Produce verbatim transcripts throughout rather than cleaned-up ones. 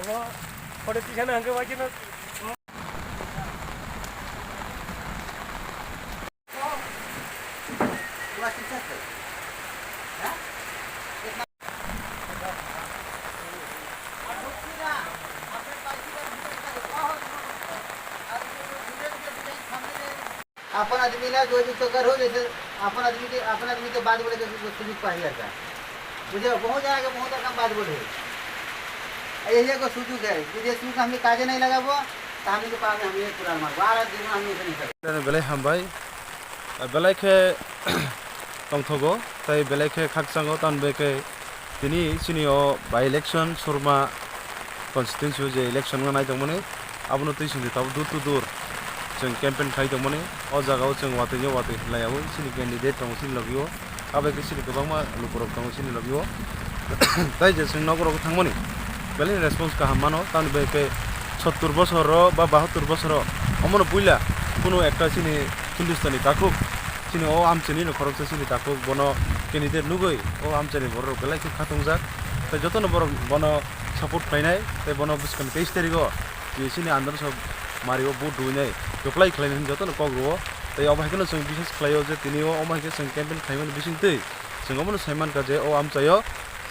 Politician hwnkhe waikhe no. अपन आदमी ना जो भी तो करो, जैसे अपन आदमी के, अपन आदमी के बात बोले तो सुजुग पाही आता। मुझे बहुत जना के बहुत रकम बात बोले। यही एक सुजुग है, मुझे सुजुग हमें काजे नहीं लगाबो, तो हमें के पास में हमें पूरा मार, बारह दिन में हमें नहीं करें। Belai hambai, belai khe tongthogo, tai belai khe khakchango, tan bai khe tini chini o by election Surma constituency o je election wngna nai tongmani, abono twi sindi tabuk door to door chwng campaign khai tongmani. O jaga o chwng watwi no watwi khlai abo chini candidate tongo chini logi o, abo khe chini kwbangma lukurok tongo chini logi o. Tai je chwng nogo rogo thangmani belai response kaham mano, tamni bai khe sottur bosor o ba bahattur bosor o omono puila kunu ekta chini Hindustani takhuk, chini o amchaini no khoroksa chini takhuk, bono candidate nugwi o amchaini borok rok belai khe khatungjak. Tai jotono borok bono support khlainai, tai bono bwskang teis tarik o je chini andar sok mari o vote rwinai reply khlainai hinwi jotono kok rwo. Tai obo hai kheno chwng biswas khlaio je tini o omo hai khe chwng campaign khlaimani bisingtwi chwng omono sai mankha je o amchaio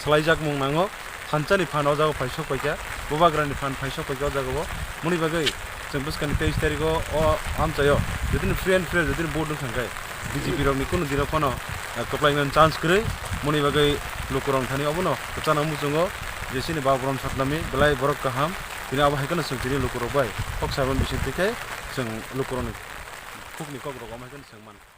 swlaijakmung nango. Thansa ni phan o jaga phai sok paikha, Bubagra ni phan phai sok paikha o jaga o. Moni bagwi chwng bwskang ni teis tarik o, o amchai o jotoni free and fair jotoni vote wngkha khe B J P rok ni kunu dino phano, eh, kwplai nani chance kwrwi. Moni bagwi lukurok thani obono kwchana muchungo je chini Baburam Satnami belai borok kaham. Tini abo hai kheno chwng tini lukurok bai kok saimani bising twi khe chwng lukurok ni khuk ni kok rok omo hai kheno chwng mankha.